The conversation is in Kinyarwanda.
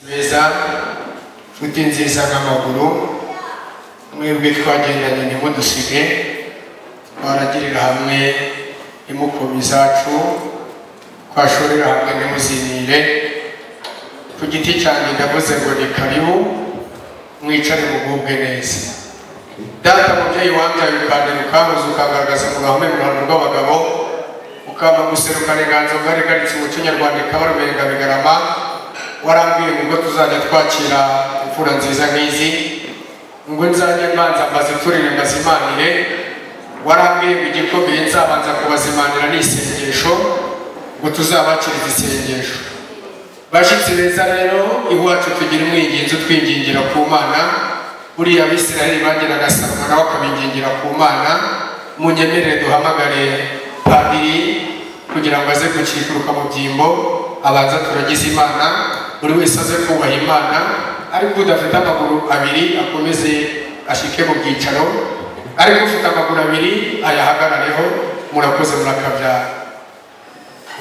Beza, nshuti nziza nk'amaguru, mwebwe twagendanye ntimudusige, twaragirira hamwe ntimukome izacu, twashorera hamwe ntimuzinire. Ku giti cyanjye ndavuze ngo ni karibu, mwicare mugubwe neza. Data mubyeyi wambyaye, ukandera, ukankuza, ukangaragaza mu gahome, mu ruhando rw'abagabo, ukampa guserukana inganzo ngari igaritse umuco nyarwanda ikabarumenga bigarama, warambwiye ngo ubwo tuzajya twakira imfura nziza nk'izi, ngo nzajye mbanza mbaziturire, mbazimanire. Warambwiye ngo igikomeye nzabanza kubazimanira ni isengesho, ngo tuzabakirize isengesho. Bashyitsi beza rero, iwacu tugira umwinginzi utwingingira ku Mana. Buriya Abisiraheli bageraga, Salomo nawe akabingingira ku Mana. Munyemerere duhamagare padiri kugira ngo aze gukikuruka mu byimbo, abanza turagize Imana. Buri wese aze kubaha Imana, ariko udafite amaguru abiri akomeze ashike mu byicaro, ariko ufite amaguru abiri ayahagarareho. Murakoze, murakabyara.